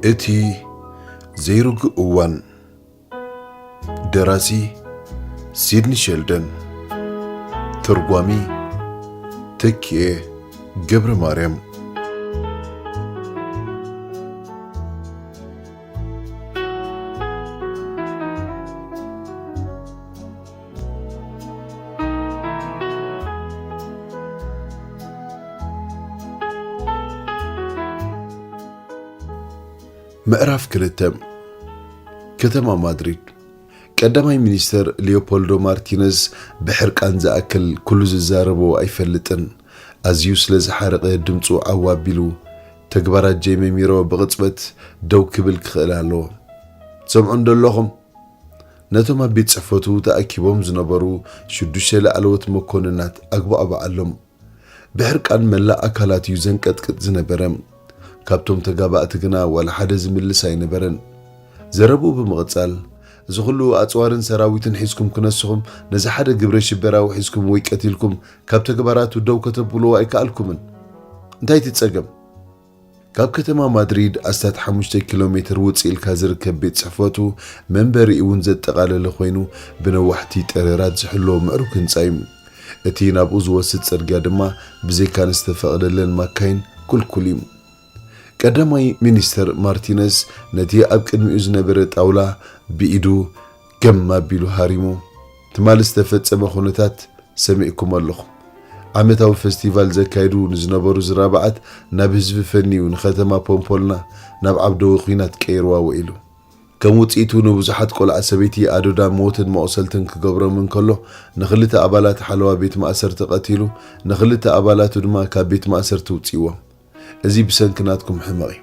እቲ ዘይርጉእ እዋን። ደራሲ ሲድኒ ሸልደን። ተርጓሚ ተኪኤ ገብረ ማርያም። ምዕራፍ ክልተ። ከተማ ማድሪድ። ቀዳማይ ሚኒስተር ሊዮፖልዶ ማርቲነዝ ብሕርቃን ዝኣክል ኩሉ ዝዛረቦ ኣይፈልጥን። ኣዝዩ ስለ ዝሓረቐ ድምፁ ዓው ኣቢሉ፣ ተግባራት ጀይ መሚሮ ብቕጽበት ደው ክብል ክኽእል ኣለዎ። ትሰምዑ እንዶ ኣለኹም? ነቶም ኣብ ቤት ጽሕፈቱ ተኣኪቦም ዝነበሩ ሽዱሽተ ላዕለዎት መኮንናት ኣግባእባኣሎም። ብሕርቃን መላእ ኣካላት እዩ ዘንቀጥቅጥ ዝነበረ። ካብቶም ተጋባእቲ ግና ዋላ ሓደ ዝምልስ ኣይነበረን። ዘረብኡ ብምቕጻል፣ "እዚ ኹሉ ኣጽዋርን ሰራዊትን ሒዝኩም ክነስኹም፣ ነዚ ሓደ ግብረ ሽበራዊ ሒዝኩም ወይ ቀቲልኩም ካብ ተግባራቱ ደው ከተብልዎ ኣይከኣልኩምን። እንታይ እቲ ጸገም?" ካብ ከተማ ማድሪድ ኣስታት ሓሙሽተ ኪሎ ሜትር ውጽእ ኢልካ ዝርከብ ቤት ጽሕፈቱ፣ መንበሪኡ እውን ዘጠቓለለ ኮይኑ፣ ብነዋሕቲ ጠረራት ዝሕሎ ምዕሩግ ህንጻ እዩ። እቲ ናብኡ ዝወስድ ጽርግያ ድማ ብዘይካን ዝተፈቕደለን ማካይን ኩልኩል እዩ። ቀዳማይ ሚኒስተር ማርቲነዝ ነቲ ኣብ ቅድሚኡ ዝነበረ ጣውላ ብኢዱ ገም ኣቢሉ ሃሪሙ፣ ትማሊ ዝተፈጸመ ኩነታት ሰሚዕኩም ኣለኹም። ዓመታዊ ፈስቲቫል ዘካይዱ ንዝነበሩ ዝራብዓት ናብ ህዝቢ ፈንዩ ንከተማ ፖምፖልና ናብ ዓብደዊ ኲናት ቀይርዋ ውዒሉ። ከም ውጽኢቱ ንብዙሓት ቆልዓ ሰበይቲ ኣደዳ ሞትን መቑሰልትን ክገብሮም እንከሎ፣ ንኽልተ ኣባላት ሓለዋ ቤት ማእሰርቲ ቀቲሉ፣ ንኽልተ ኣባላቱ ድማ ካብ ቤት ማእሰርቲ ውጽእዎም። እዚ ብሰንኪ ናትኩም ሕመቕ እዩ።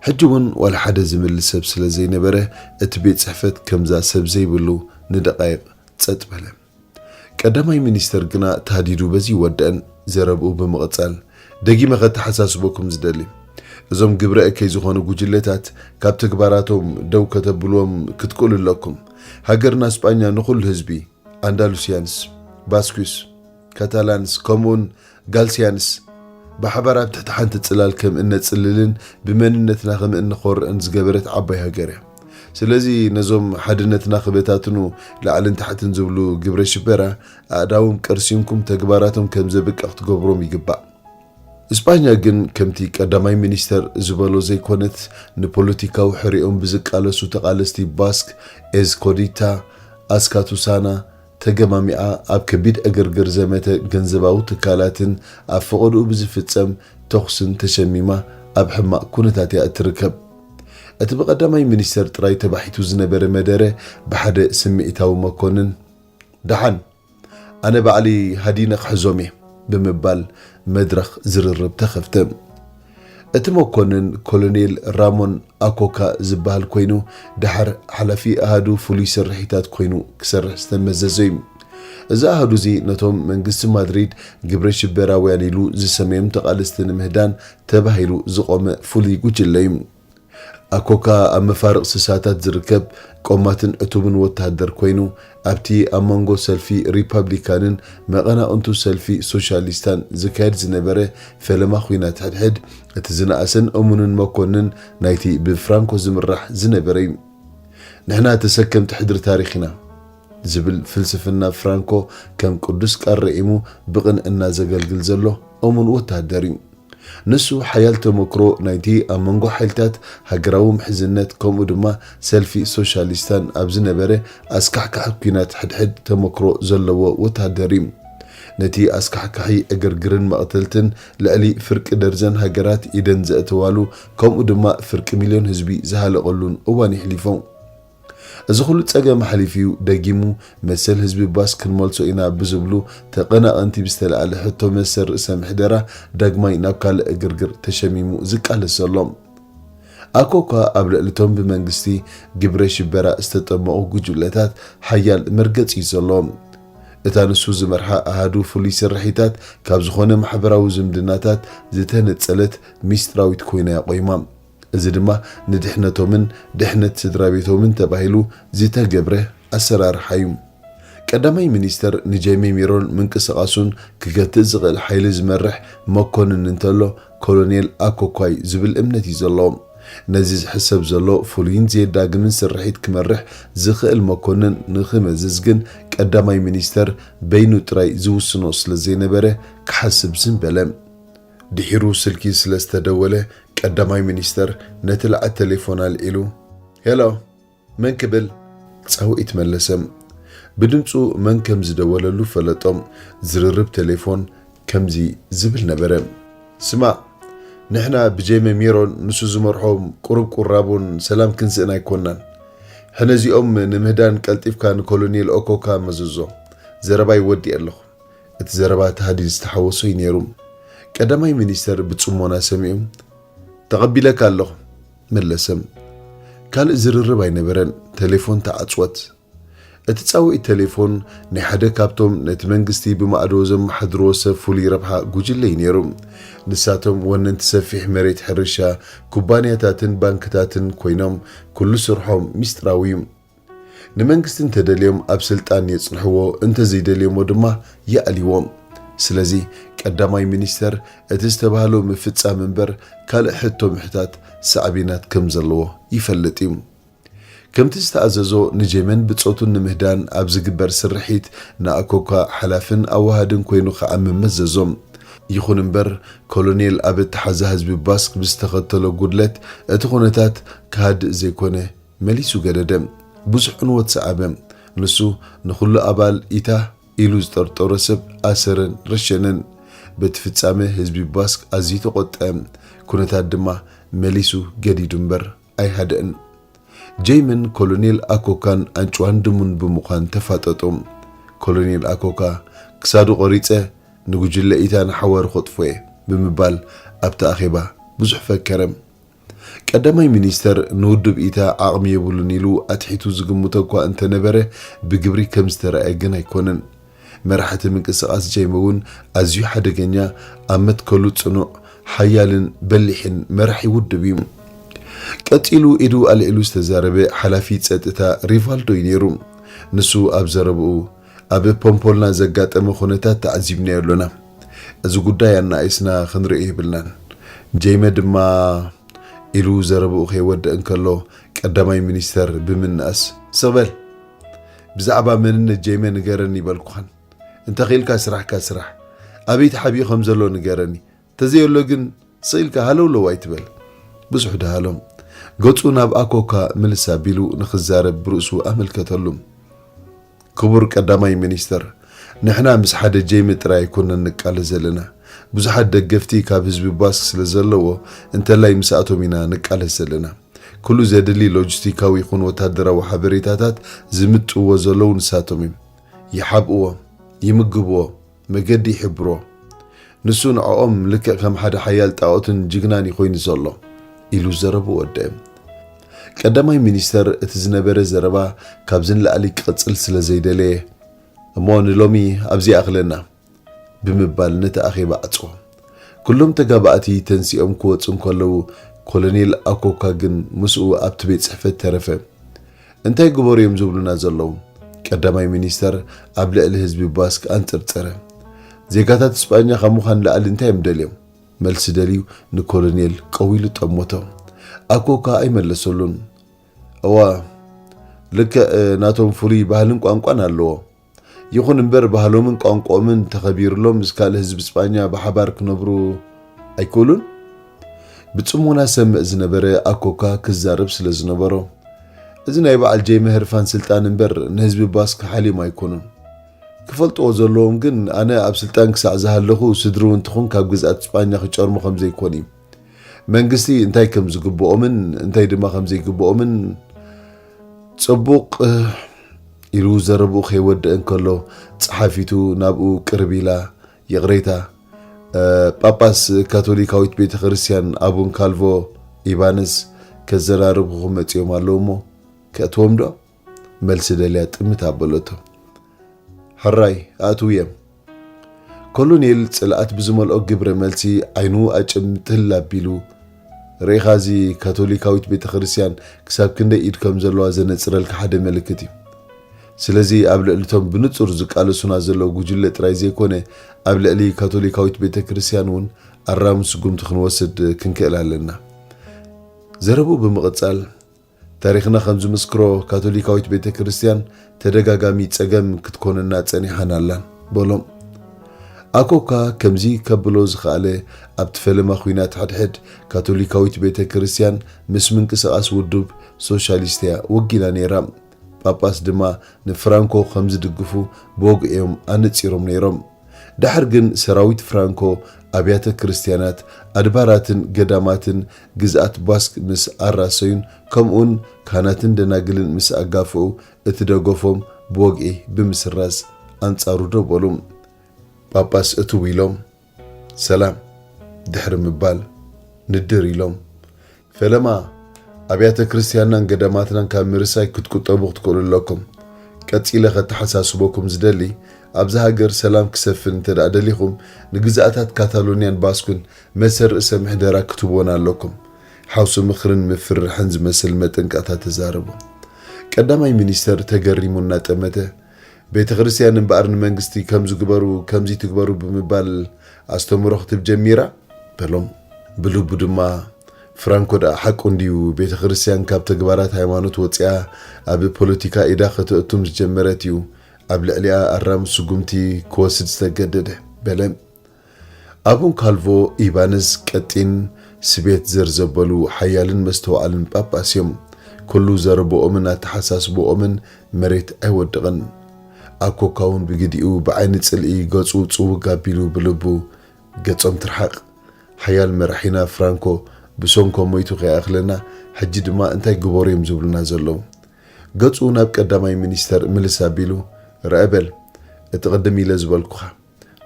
ሕጂ እውን ዋላ ሓደ ዝምልስ ሰብ ስለ ዘይነበረ፣ እቲ ቤት ጽሕፈት ከምዛ ሰብ ዘይብሉ ንደቓይቕ ጸጥ በለ። ቀዳማይ ሚኒስተር ግና ታህዲዱ በዚ ይወደአን ዘረብኡ ብምቕጻል፣ "ደጊመ ከተሓሳስበኩም ዝደሊ፣ እዞም ግብረ እከይ ዝኾኑ ጉጅለታት ካብ ተግባራቶም ደው ከተብልዎም ክትክእሉ ኣለኩም። ሃገርና ስጳኛ ንኹሉ ህዝቢ፣ ኣንዳሉሲያንስ፣ ባስኩስ፣ ካታላንስ፣ ከምኡውን ጋልሲያንስ፣ ብሓባር ኣብ ትሕቲ ሓንቲ ጽላል ከም እነጽልልን ብመንነትና ከም እንኾርዕን ዝገበረት ዓባይ ሃገር እያ። ስለዚ ነዞም ሓድነትና ክበታትኑ ላዕልን ታሕትን ዝብሉ ግብረ ሽበራ ኣእዳዎም ቀርሲምኩም ተግባራቶም ከም ዘብቅዕ ክትገብሮም ይግባእ። እስጳኛ ግን ከምቲ ቀዳማይ ሚኒስተር ዝበሎ ዘይኮነት፣ ንፖለቲካዊ ሕሪኦም ብዝቃለሱ ተቓለስቲ ባስክ፣ ኤዝኮዲታ፣ ኣስካቱሳና፣ ተገማሚዓ ኣብ ከቢድ ዕግርግር ዘመተ ገንዘባዊ ትካላትን ኣብ ፈቐድኡ ብዝፍጸም ተኹስን ተሸሚማ ኣብ ሕማቕ ኩነታት እያ እትርከብ። እቲ ብቐዳማይ ሚኒስተር ጥራይ ተባሒቱ ዝነበረ መደረ ብሓደ ስምዒታዊ መኮንን፣ "ደሓን፣ ኣነ ባዕሊ ሃዲነ ክሕዞም እየ" ብምባል መድረኽ ዝርርብ ተኸፍተ። እቲ መኮንን ኮሎኔል ራሞን ኣኮካ ዝበሃል ኮይኑ፣ ደሓር ሓላፊ ኣሃዱ ፍሉይ ስርሒታት ኮይኑ ክሰርሕ ዝተመዘዘ እዩ። እዚ ኣሃዱ እዚ ነቶም መንግስቲ ማድሪድ ግብረ ሽበራውያን ኢሉ ዝሰመዮም ተቓለስቲ ንምህዳን ተባሂሉ ዝቖመ ፍሉይ ጉጅለ እዩ። ኣኮካ ኣብ መፋርቕ ስሳታት ዝርከብ ቆማትን ዕቱብን ወተሃደር ኮይኑ፣ ኣብቲ ኣብ መንጎ ሰልፊ ሪፓብሊካንን መቐናቕንቱ ሰልፊ ሶሻሊስታን ዝካየድ ዝነበረ ፈለማ ኲናት ሕድሕድ፣ እቲ ዝነኣሰን እሙንን መኮንን ናይቲ ብፍራንኮ ዝምራሕ ዝነበረ እዩ። "ንሕና ተሰከምቲ ሕድሪ ታሪኽ ኢና" ዝብል ፍልስፍና ፍራንኮ ከም ቅዱስ ቃል ርዒሙ ብቕንዕና ዘገልግል ዘሎ እሙን ወተሃደር እዩ። ንሱ ሓያል ተመክሮ ናይቲ ኣብ መንጎ ሓይልታት ሃገራዊ ምሕዝነት ከምኡ ድማ ሰልፊ ሶሻሊስታን ኣብ ዝነበረ ኣስካሕካሒ ኲናት ሕድሕድ ተመክሮ ዘለዎ ወተሃደር እዩ። ነቲ ኣስካሕካሒ ዕግርግርን መቕተልትን ልዕሊ ፍርቂ ደርዘን ሃገራት ኢደን ዘእተዋሉ ከምኡ ድማ ፍርቂ ሚልዮን ህዝቢ ዝሃለቐሉን እዋን የሕሊፎም። እዚ ኩሉ ጸገም ኣሕሊፉ እዩ ደጊሙ መሰል ህዝቢ ባስ ክንመልሶ ኢና ብዝብሉ ተቐናቐንቲ ብዝተለዓለ ሕቶ መሰል ርእሰ ምሕደራ ዳግማይ ናብ ካልእ ዕግርግር ተሸሚሙ ዝቃለስ ዘሎ። ኣኮኳ ኣብ ልዕሊ እቶም ብመንግስቲ ግብረ ሽበራ ዝተጠመቑ ጉጅለታት ሓያል መርገጺ እዩ ዘለዎ። እታ ንሱ ዝመርሓ ኣሃዱ ፍሉይ ስርሒታት ካብ ዝኾነ ማሕበራዊ ዝምድናታት ዝተነጸለት ሚስጥራዊት ኮይና እያ ቆይማ። እዚ ድማ ንድሕነቶምን ድሕነት ስድራ ቤቶምን ተባሂሉ ዝተገብረ ኣሰራርሓ እዩ። ቀዳማይ ሚኒስተር ንጀይሚ ሚሮን ምንቅስቓሱን ክገትእ ዝኽእል ሓይሊ ዝመርሕ መኮንን እንተሎ ኮሎኔል ኣኮኳይ ዝብል እምነት እዩ ዘለዎ። ነዚ ዝሕሰብ ዘሎ ፍሉይን ዘየዳግምን ስርሒት ክመርሕ ዝኽእል መኮንን ንኽመዝዝ ግን ቀዳማይ ሚኒስተር በይኑ ጥራይ ዝውስኖ ስለ ዘይነበረ ክሓስብ ዝም በለ። ድሒሩ ስልኪ ስለ ዝተደወለ ቀዳማይ ሚኒስተር ነቲ ለዓት ቴሌፎን ኣልዒሉ፣ "ሄሎ፣ መን ክብል?" ጻውዒት መለሰ። ብድምጹ መን ከም ዝደወለሉ ፈለጦም። ዝርርብ ቴሌፎን ከምዚ ዝብል ነበረ። "ስማዕ፣ ንሕና ብጀይመ ሜሮን ንሱ ዝመርሖም ቁሩብ ቁራቡን ሰላም ክንስእን ኣይኮናን። ሕነ እዚኦም ንምህዳን ቀልጢፍካ ንኮሎኔል ኦኮካ መዘዞ። ዘረባይ ወዲእ ኣለኹ።" እቲ ዘረባ ታህዲድ ዝተሓወሶ እዩ ነይሩ። ቀዳማይ ሚኒስተር ብጽሞና ሰሚዑ፣ "ተቐቢለካ ኣለኹ" መለሰ። ካልእ ዝርርብ ኣይነበረን። ቴሌፎን ተዓጽወት። እቲ ጻውዒት ቴሌፎን ናይ ሓደ ካብቶም ነቲ መንግስቲ ብማዕዶ ዘመሓድርዎ ሰብ ፍሉይ ረብሓ ጉጅለ እዩ ነይሩ። ንሳቶም ወነንቲ ሰፊሕ መሬት ሕርሻ፣ ኩባንያታትን ባንክታትን ኮይኖም፣ ኩሉ ስርሖም ሚስጥራዊ እዩ። ንመንግስቲ እንተደልዮም ኣብ ስልጣን የጽንሕዎ፣ እንተዘይደልዮሞ ድማ ይኣልይዎ። ስለዚ ቀዳማይ ሚኒስተር እቲ ዝተባህሎ ምፍጻም እምበር ካልእ ሕቶ ምሕታት ሳዕቤናት ከም ዘለዎ ይፈልጥ እዩ። ከምቲ ዝተኣዘዞ ንጀመን ብጾቱን ንምህዳን ኣብ ዝግበር ስርሒት ንኣኮካ ሓላፍን ኣዋሃድን ኮይኑ ክዓምም መዘዞም። ይኹን እምበር ኮሎኔል ኣብ ኣተሓዛ ህዝቢ ባስክ ብዝተኸተሎ ጉድለት እቲ ኩነታት ክሃድእ ዘይኮነ መሊሱ ገደደ። ብዙሕ ዕንወት ሰዓበ። ንሱ ንኹሉ ኣባል ኢታ ኢሉ ዝጠርጠሮ ሰብ ኣሰረን ረሸነን። በቲ ፍጻመ ህዝቢ ባስክ ኣዝዩ ተቖጥዐ። ኩነታት ድማ መሊሱ ገዲዱ እምበር ኣይሃደእን። ጀይመን ኮሎኔል ኣኮካን ኣንጭዋን ድሙን ብምዃን ተፋጠጡ። ኮሎኔል ኣኮካ፣ "ክሳዱ ቆሪጸ ንጉጅለ ኢታ ንሓዋሩ ከጥፎ እየ" ብምባል ኣብቲ ኣኼባ ብዙሕ ፈከረ። ቀዳማይ ሚኒስተር ንውድብ ኢታ ዓቕሚ የብሉን ኢሉ ኣትሒቱ ዝግምቶ እኳ እንተነበረ፣ ብግብሪ ከም ዝተረኣየ ግን ኣይኮነን። መራሕቲ ምንቅስቓስ ጀይመ እውን ኣዝዩ ሓደገኛ፣ ኣብ መትከሉ ጽኑዕ፣ ሓያልን በሊሕን መራሒ ውድብ እዩ። ቀጺሉ ኢዱ ኣልዒሉ ዝተዛረበ ሓላፊ ጸጥታ ሪቫልዶ እዩ ነይሩ። ንሱ ኣብ ዘረብኡ፣ "ኣብ ፖምፖልና ዘጋጠመ ኩነታት ተዓዚብናዮ ኣሎና። እዚ ጉዳይ ኣናኣኢስና ክንርእዮ የብልናን። ጀይመ ድማ" ኢሉ ዘረብኡ ከይወድእ እንከሎ፣ ቀዳማይ ሚኒስተር ብምንኣስ፣ "ስቕ በል! ብዛዕባ መንነት ጀይመ ንገረኒ ይበልኩኻን። እንተ ኽኢልካ ስራሕካ ስራሕ። ኣበይ ተሓቢኡ ከም ዘሎ ንገረኒ። ተዘየሎ ግን ስቕ ኢልካ ሃለውለው ኣይትበል።" ብዙሕ ደሃሎም። ገጹ ናብ ኣኮካ ምልስ ኣቢሉ ንኽዛረብ ብርእሱ ኣመልከተሉ። "ክቡር ቀዳማይ ሚኒስተር፣ ንሕና ምስ ሓደ ጀይመ ጥራይ ኣይኮነን ንቃለስ ዘለና። ብዙሓት ደገፍቲ ካብ ህዝቢ ባስክ ስለ ዘለዎ፣ እንተላይ ምስኣቶም ኢና ንቃለስ ዘለና። ኩሉ ዘድሊ ሎጂስቲካዊ ይኹን ወታደራዊ ሓበሬታታት ዝምጥዎ ዘለዉ ንሳቶም እዮም። ይሓብእዎ፣ ይምግብዎ፣ መገዲ ይሕብርዎ። ንሱ ንዕኦም ልክዕ ከም ሓደ ሓያል ጣኦትን ጅግናን እዩ ኮይኑ ዘሎ" ኢሉ ዘረቡ ወደአ። ቀዳማይ ሚኒስተር እቲ ዝነበረ ዘረባ ካብዚ ንላዕሊ ክቕጽል ስለ ዘይደለየ፣ "እሞ ንሎሚ ኣብዚ ይኣኽለና" ብምባል ነቲ ኣኼባ ዓጽዎ። ኩሎም ተጋባእቲ ተንሲኦም ክወጹ እንከለዉ፣ ኮሎኔል ኣኮካ ግን ምስኡ ኣብቲ ቤት ጽሕፈት ተረፈ። "እንታይ ግበሩ እዮም ዝብሉና ዘለዉ?" ቀዳማይ ሚኒስተር ኣብ ልዕሊ ህዝቢ ባስክ ኣንጸርጸረ። "ዜጋታት እስጳኛ ካብ ምዃን ላዕሊ እንታይ እዮም ደልዮም?" መልሲ ደልዩ ንኮሎኔል ቀዊሉ ጠሞቶ። ኣኮካ ኣይመለሰሉን። "እዋ፣ ልክዕ ናቶም ፍሉይ ባህልን ቋንቋን ኣለዎ። ይኹን እምበር ባህሎምን ቋንቋኦምን ተኸቢርሎም ምስ ካልእ ህዝቢ እስጳኛ ብሓባር ክነብሩ ኣይክእሉን?" ብጽሞና ሰምዕ ዝነበረ ኣኮካ ክዛረብ ስለ ዝነበሮ፣ "እዚ ናይ በዓል ጀይመ ህርፋን ስልጣን እምበር ንህዝቢ ባስክ ሓልዮም ኣይኮኑን። ክፈልጥዎ ዘለዎም ግን ኣነ ኣብ ስልጣን ክሳዕ ዝሃለኹ ስድሪ እውን ትኹን ካብ ግዝኣት እስጳኛ ክጨርሙ ከም ዘይኮን እዩ። መንግስቲ እንታይ ከም ዝግብኦምን እንታይ ድማ ከም ዘይግብኦምን ጽቡቕ" ኢሉ ዘረብኡ ከይወድእ እንከሎ፣ ጸሓፊቱ ናብኡ ቅርብ ኢላ፣ "ይቕሬታ፣ እ፣ ጳጳስ ካቶሊካዊት ቤተ ክርስቲያን ኣቡን ካልቮ ኢባንስ ከዘራርቡኹም መጺኦም ኣለዉ እሞ፣ ከእትዎም ዶ?" መልሲ ደልያ ጥምት ኣበለቶ። "ሕራይ፣ ኣእትውዮም።" ኮሎኔል ጽልኣት ብዝመልኦ ግብረ መልሲ ዓይኑ ኣጭምትል ኣቢሉ፣ "ርኢኻ፣ እዚ ካቶሊካዊት ቤተ ክርስቲያን ክሳብ ክንደይ ኢድ ከም ዘለዋ ዘነጽረልካ ሓደ ምልክት እዩ። ስለዚ ኣብ ልዕሊ እቶም ብንጹር ዝቃለሱና ዘለዉ ጉጅለ ጥራይ ዘይኮነ፣ ኣብ ልዕሊ ካቶሊካዊት ቤተ ክርስቲያን እውን ኣራሚ ስጉምቲ ክንወስድ ክንክእል ኣለና። ዘረብኡ ብምቕጻል፣ ታሪኽና ከም ዝምስክሮ፣ ካቶሊካዊት ቤተ ክርስቲያን ተደጋጋሚ ጸገም ክትኮነና ጸኒሓን ኣላን፣ በሎም። ኣኮካ ከምዚ ከብሎ ዝኸኣለ፣ ኣብቲ ፈለማ ኲናት ሕድሕድ፣ ካቶሊካዊት ቤተ ክርስቲያን ምስ ምንቅስቓስ ውዱብ ሶሻሊስት እያ ወጊና ነይራ። ጳጳስ ድማ ንፍራንኮ ከም ዝድግፉ ብወግዒ እዮም ኣነጺሮም ነይሮም። ድሓር ግን ሰራዊት ፍራንኮ ኣብያተ ክርስቲያናት፣ ኣድባራትን ገዳማትን ግዝኣት ባስክ ምስ ኣራሰዩን ከምኡውን ካህናትን ደናግልን ምስ ኣጋፍኡ፣ እቲ ደገፎም ብወግዒ ብምስራዝ ኣንጻሩ ደው በሉ። ጳጳስ እትው ኢሎም፣ ሰላም ድሕሪ ምባል፣ ንድር ኢሎም፣ ፈለማ ኣብያተ ክርስቲያንናን ገዳማትናን ካብ ምርሳይ ክትቁጠቡ ክትክእሉ ኣለኩም። ቀጺለ ከተሓሳስበኩም ዝደሊ፣ ኣብዛ ሃገር ሰላም ክሰፍን እንተ ደኣ ደሊኹም፣ ንግዝኣታት ካታሎንያን ባስኩን መሰል ርእሰ ምሕደራ ክትህብወን ኣለኩም። ሓውሲ ምኽርን ምፍርርሕን ዝመስል መጠንቀቕታ ተዛረቡ። ቀዳማይ ሚኒስተር ተገሪሙ እናጠመተ፣ ቤተ ክርስቲያን እምበኣር ንመንግስቲ ከምዚ ግበሩ፣ ከምዚ ትግበሩ ብምባል ኣስተምህሮ ክትህብ ጀሚራ? በሎም። ብልቡ ድማ፣ ፍራንኮ ደኣ ሓቁ እንድዩ፣ ቤተ ክርስቲያን ካብ ተግባራት ሃይማኖት ወጺኣ ኣብ ፖለቲካ ኢዳ ከተእቱ ምስ ጀመረት እዩ ኣብ ልዕሊኣ ኣራሚ ስጉምቲ ክወስድ ዝተገደደ፣ በለ። ኣቡን ካልቮ ኢባንስ ቀጢን ስቤት ዘር ዘበሉ ሓያልን መስተውዓልን ጳጳስ እዮም። ኩሉ ዘረብኦምን ኣተሓሳስብኦምን መሬት ኣይወድቕን። ኣኮካ እውን ብግዲኡ ብዓይኒ ጽልኢ ገጹ ጽውግ ኣቢሉ ብልቡ፣ ገጾም ትርሓቕ። ሓያል መራሒና ፍራንኮ ብሰንኮም ሞይቱ ከይኣኽለና፣ ሕጂ ድማ እንታይ ግበሩ እዮም ዝብሉና ዘለዉ? ገጹ ናብ ቀዳማይ ሚኒስተር ምልስ ኣቢሉ፣ ርአ በል፣ እቲ ቅድም ኢለ ዝበልኩኻ፣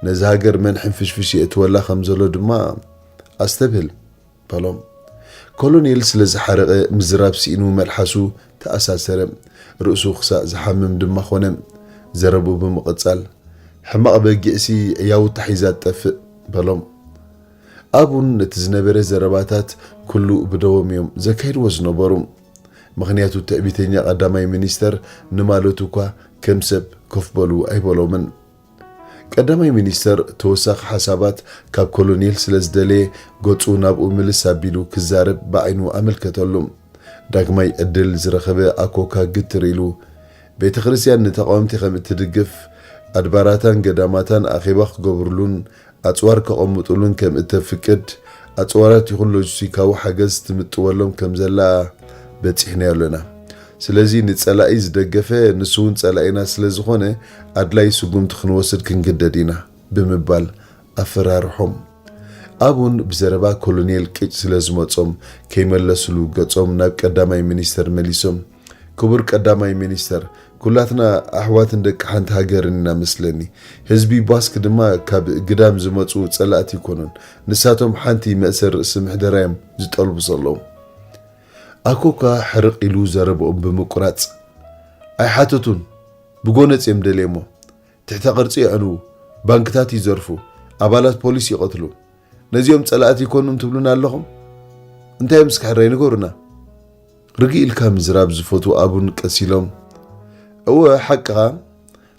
ነዛ ሃገር መን ሕንፍሽፍሽ የእትወላ ከም ዘሎ ድማ ኣስተብህል፣ በሎም። ኮሎኔል ስለ ዝሓረቐ ምዝራብ ስኢኑ መልሓሱ ተኣሳሰረ። ርእሱ ክሳእ ዝሓምም ድማ ኾነ። ዘረብኡ ብምቕጻል፣ ሕማቕ በጊዕሲ ዕያውታ ሒዛ ትጠፍእ፣ በሎም። ኣቡን ነቲ ዝነበረ ዘረባታት ኩሉ ብደዎም እዮም ዘካይድዎ ዝነበሩ። ምኽንያቱ ትዕቢተኛ ቀዳማይ ሚኒስተር ንማለቱ እኳ ከም ሰብ ኮፍ በሉ ኣይበሎምን። ቀዳማይ ሚኒስተር ተወሳኺ ሓሳባት ካብ ኮሎኔል ስለ ዝደለየ፣ ገጹ ናብኡ ምልስ ኣቢሉ ክዛረብ ብዓይኑ ኣመልከተሉ። ዳግማይ ዕድል ዝረኸበ ኣኮካ ግትር ኢሉ፣ ቤተ ክርስቲያን ንተቓወምቲ ከም እትድግፍ፣ ኣድባራታን ገዳማታን ኣኼባ ክገብሩሉን ኣጽዋር ከቐምጡሉን ከም እተፍቅድ፣ ኣጽዋራት ይኹን ሎጂስቲካዊ ሓገዝ ትምጥወሎም ከም ዘላ በጺሕናዮ ኣለና። ስለዚ ንጸላኢ ዝደገፈ ንሱ እውን ጸላኢና ስለ ዝኾነ ኣድላይ ስጉምቲ ክንወስድ ክንግደድ ኢና ብምባል ኣፈራርሖም። ኣቡን ብዘረባ ኮሎኔል ቅጭ ስለ ዝመጾም ከይመለስሉ ገጾም ናብ ቀዳማይ ሚኒስተር መሊሶም፣ ክቡር ቀዳማይ ሚኒስተር፣ ኩላትና ኣሕዋትን ደቂ ሓንቲ ሃገርን ኢና መስለኒ። ህዝቢ ባስክ ድማ ካብ ግዳም ዝመጹ ጸላእቲ ኣይኮኑን። ንሳቶም ሓንቲ መእሰሪ ርእሲ ምሕደራ እዮም ዝጠልቡ ዘለዉ። ኣኮካ ሕርቕ ኢሉ ዘረብኦም ብምቁራጽ፣ ኣይሓተቱን፣ ብጎነጽ እዮም ደልየሞ። ትሕተ ቅርጺ የዕንዉ፣ ባንክታት ይዘርፉ፣ ኣባላት ፖሊስ ይቐትሉ። ነዚኦም ጸላእቲ ኣይኮኑን ትብሉና ኣለኹም? እንታይ እዮም እስኪ ሕራይ ንገሩና? ርግእ ኢልካ ምዝራብ ዝፈትዉ ኣቡን ቀስ ኢሎም፣ እወ ሓቅኻ፣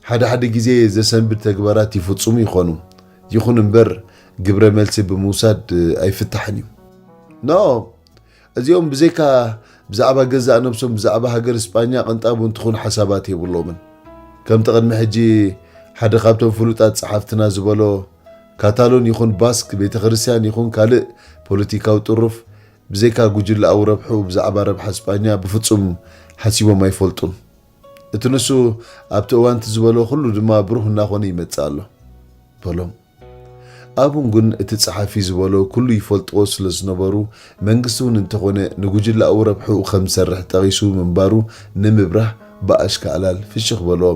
ሓደ ሓደ ግዜ ዘሰንብድ ተግባራት ይፍጽሙ ይኾኑ። ይኹን እምበር ግብረ መልሲ ብምውሳድ ኣይፍታሕን እዩ። ኖ፣ እዚኦም ብዘይካ ብዛዕባ ገዛእ ነብሶም ብዛዕባ ሃገር እስጳኛ ቅንጣብ እውን ትኹን ሓሳባት የብሎምን። ከምቲ ቅድሚ ሕጂ ሓደ ካብቶም ፍሉጣት ጸሓፍትና ዝበሎ፣ ካታሎን ይኹን ባስክ፣ ቤተ ክርስቲያን ይኹን ካልእ ፖለቲካዊ ጥሩፍ ብዘይካ ጉጅለኣዊ ረብሑ ብዛዕባ ረብሓ እስጳኛ ብፍጹም ሓሲቦም ኣይፈልጡን። እቲ ንሱ ኣብቲ እዋንቲ ዝበሎ ኩሉ ድማ ብሩህ እናኾነ ይመጽእ ኣሎ በሎም። ኣቡን ግን እቲ ጸሓፊ ዝበሎ ኩሉ ይፈልጥዎ ስለ ዝነበሩ መንግስቲ እውን እንተኾነ ንጉጅለኣዊ ረብሕኡ ከም ዝሰርሕ ጠቒሱ ምንባሩ ንምብራህ ብኣሽካዕላል ፍሽኽ በልዎ።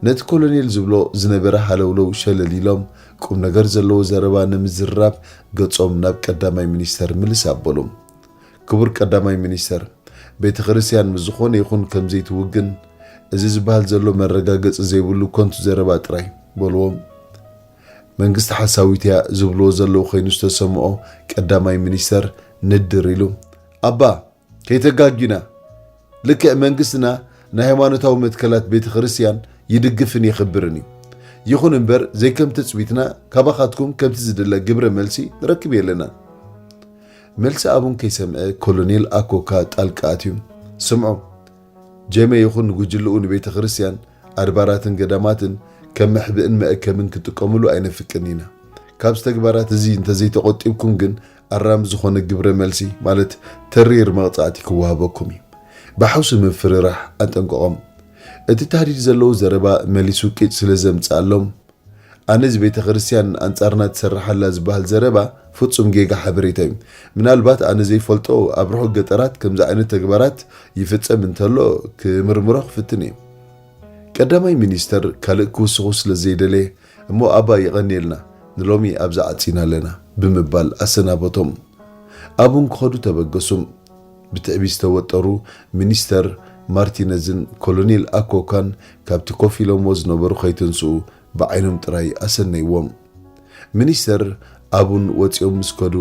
ነቲ ኮሎኔል ዝብሎ ዝነበረ ሃለውለው ሸለል ኢሎም ቁም ነገር ዘለዎ ዘረባ ንምዝርራብ ገጾም ናብ ቀዳማይ ሚኒስተር ምልስ ኣበሉ። ክቡር ቀዳማይ ሚኒስተር፣ ቤተ ክርስቲያን ምስ ዝኾነ ይኹን ከም ዘይትውግን፣ እዚ ዝበሃል ዘሎ መረጋገጺ ዘይብሉ ከንቱ ዘረባ ጥራይ በልዎም። መንግስቲ ሓሳዊት እያ ዝብልዎ ዘለዉ ኮይኑ ዝተሰምዖ ቀዳማይ ሚኒስተር ንድር ኢሉ፣ ኣባ፣ ከይተጋጊና፣ ልክዕ መንግስትና ንሃይማኖታዊ መትከላት ቤተ ክርስቲያን ይድግፍን የኽብርን እዩ። ይኹን እምበር ዘይከም ትጽቢትና ካባኻትኩም ከምቲ ዝድለ ግብረ መልሲ ንረክብ የለናን። መልሲ ኣቡን ከይሰምዐ ኮሎኔል ኣኮካ ጣልቃ ኣትዩ። ስምዖ፣ ጀመ ይኹን ንጉጅልኡ ንቤተ ክርስቲያን፣ ኣድባራትን ገዳማትን ከም መሕብእን መእከምን ክጥቀምሉ ኣይነፍቅን ኢና። ካብዚ ተግባራት እዚ እንተዘይተቖጢብኩም ግን ኣራሚ ዝኾነ ግብረ መልሲ፣ ማለት ተሪር መቕጻዕቲ ክወሃበኩም እዩ። ብሓውሲ ምፍርራሕ ኣጠንቀቖም። እቲ ታህዲድ ዘለዎ ዘረባ መሊሱ ቂጭ ስለ ዘምጽኣሎም፣ ኣነዚ ቤተ ክርስቲያን ኣንጻርና ትሰርሓላ ዝበሃል ዘረባ ፍጹም ጌጋ ሓበሬታ እዩ። ምናልባት ኣነ ዘይፈልጦ ኣብ ርሑቕ ገጠራት ከምዚ ዓይነት ተግባራት ይፍጸም እንተሎ ክምርምሮ ክፍትን እየ። ቀዳማይ ሚኒስተር ካልእ ክውስኹ ስለ ዘይደለየ፣ "እሞ ኣባ የቐንየልና፣ ንሎሚ ኣብዛ ዓጺና ኣለና" ብምባል ኣሰናበቶም። ኣቡን ክኸዱ ተበገሱም። ብትዕቢት ዝተወጠሩ ሚኒስተር ማርቲነዝን ኮሎኔል ኣኮካን ካብቲ ኮፍ ኢሎምዎ ዝነበሩ ከይተንስኡ ብዓይኖም ጥራይ ኣሰነይዎም። ሚኒስተር ኣቡን ወጺኦም ምስ ከዱ፣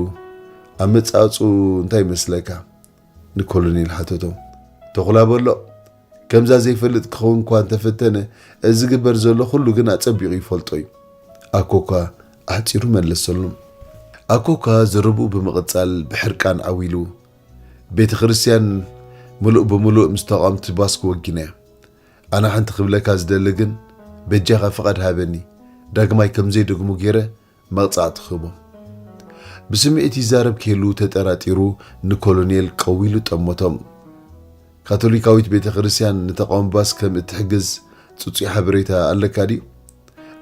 "ኣመጻጽኡ እንታይ ይመስለካ?" ንኮሎኔል ሓተቶ። "ተኹላ በሎ፣ ከምዛ ዘይፈልጥ ክኸውን እኳ እንተፈተነ፣ እዚ ዝግበር ዘሎ ኩሉ ግን ኣጸቢቑ ይፈልጦ እዩ" ኣኮካ ኣሕጺሩ መለሰሉ። ኣኮካ ዘረብኡ ብምቕጻል ብሕርቃን ዓው ኢሉ፣ "ቤተ ክርስቲያን ምሉእ ብምሉእ ምስ ተቓወምቲ ባስ ክወግና እያ። ኣነ ሓንቲ ክብለካ ዝደሊ ግን፣ በጃኻ ፍቓድ ሃበኒ፣ ዳግማይ ከም ዘይደግሙ ገይረ መቕጻዕቲ ክህቦም።" ብስምዒት ይዛረብ ክህሉ ተጠራጢሩ ንኮሎኔል ቀዊሉ ጠመቶም። "ካቶሊካዊት ቤተ ክርስቲያን ንተቓውሞ ባስ ከም እትሕግዝ ጽጹይ ሓበሬታ ኣለካ ድዩ?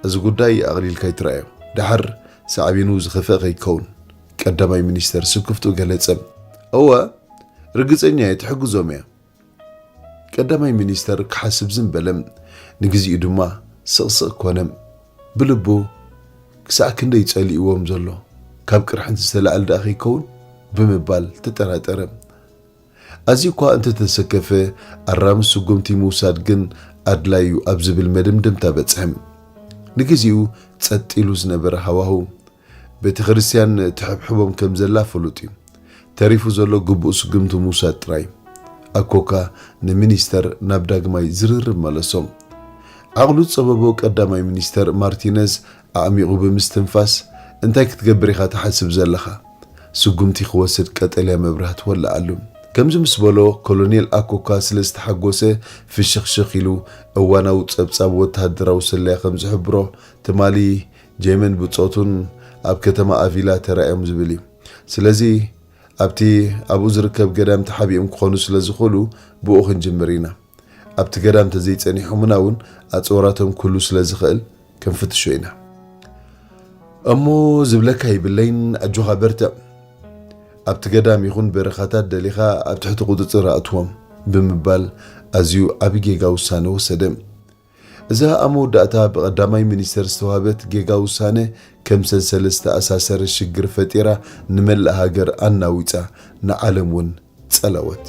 እዚ ጉዳይ ኣቕሊልካ ኣይትርኣዮ። ደሓር ሳዕቤኑ ዝኸፍአ ከይከውን" ቀዳማይ ሚኒስተር ስክፍትኡ ገለጸ። "እወ፣ ርግጸኛ እየ፣ ትሕግዞም እያ።" ቀዳማይ ሚኒስተር ክሓስብ ዝም በለ። ንግዚኡ ድማ ስቕስቕ ኮነ። ብልቡ፣ "ክሳዕ ክንደይ ጸሊእዎም ዘሎ፣ ካብ ቅርሕንቲ ዝተላዕለ ደኣ ከይከውን?" ብምባል ተጠራጠረ። ኣዝዩ እኳ እንተተሰከፈ፣ ኣራሚ ስጉምቲ ምውሳድ ግን ኣድላዩ ኣብ ዝብል መደምደምታ በጽሐ። ንግዚኡ ጸጥ ኢሉ ዝነበረ ሃዋህው፣ ቤተ ክርስቲያን ትሕብሕቦም ከም ዘላ ፍሉጥ እዩ። ተሪፉ ዘሎ ግቡእ ስጉምቲ ምውሳድ ጥራይ። ኣኮካ ንሚኒስተር ናብ ዳግማይ ዝርርብ መለሶም። ዓቕሉ ዝጸበቦ ቀዳማይ ሚኒስተር ማርቲነዝ ኣዕሚቑ ብምስትንፋስ፣ "እንታይ ክትገብር ኢኻ ትሓስብ ዘለኻ? ስጉምቲ ክወስድ ቀጠልያ መብራህቲ ወለዓሉ።" ከምዚ ምስ በሎ፣ ኮሎኔል ኣኮካ ስለ ዝተሓጎሰ ፍሽኽሽኽ ኢሉ፣ እዋናዊ ጸብጻብ ወተሃደራዊ ስለያ ከም ዝሕብሮ፣ ትማሊ ጀመን ብጾቱን ኣብ ከተማ ኣቪላ ተራእዮም ዝብል እዩ። ስለዚ ኣብቲ ኣብኡ ዝርከብ ገዳም ተሓቢኦም ክኾኑ ስለ ዝኽእሉ ብኡ ክንጅምር ኢና። ኣብቲ ገዳም ተዘይጸኒሖምና እውን ኣጽዋራቶም ክህሉ ስለ ዝኽእል ክንፍትሾ ኢና። እሞ ዝብለካ ይብለይን፣ ኣጆኻ በርትዕ። ኣብቲ ገዳም ይኹን በረኻታት ደሊኻ ኣብ ትሕቲ ቁጽጽር ኣእትዎም ብምባል ኣዝዩ ዓቢ ጌጋ ውሳነ ወሰደ። እዛ ኣብ መወዳእታ ብቐዳማይ ሚኒስተር ዝተዋህበት ጌጋ ውሳነ ከም ሰንሰለት ዝተኣሳሰረ ሽግር ፈጢራ ንመላእ ሃገር ኣናዊጻ ንዓለም እውን ጸለወት።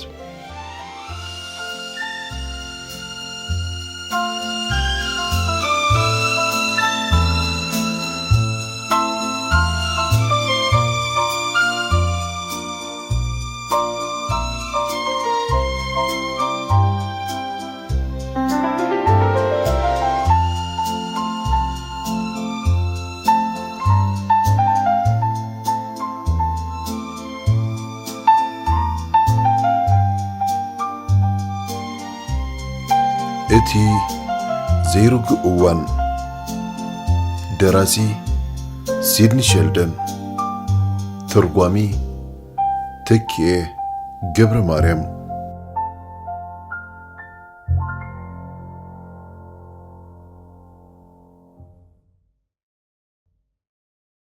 እቲ ዘይርጉእ እዋን። ደራሲ ሲድኒ ሸልደን። ተርጓሚ ተኪኤ ገብረ ማርያም።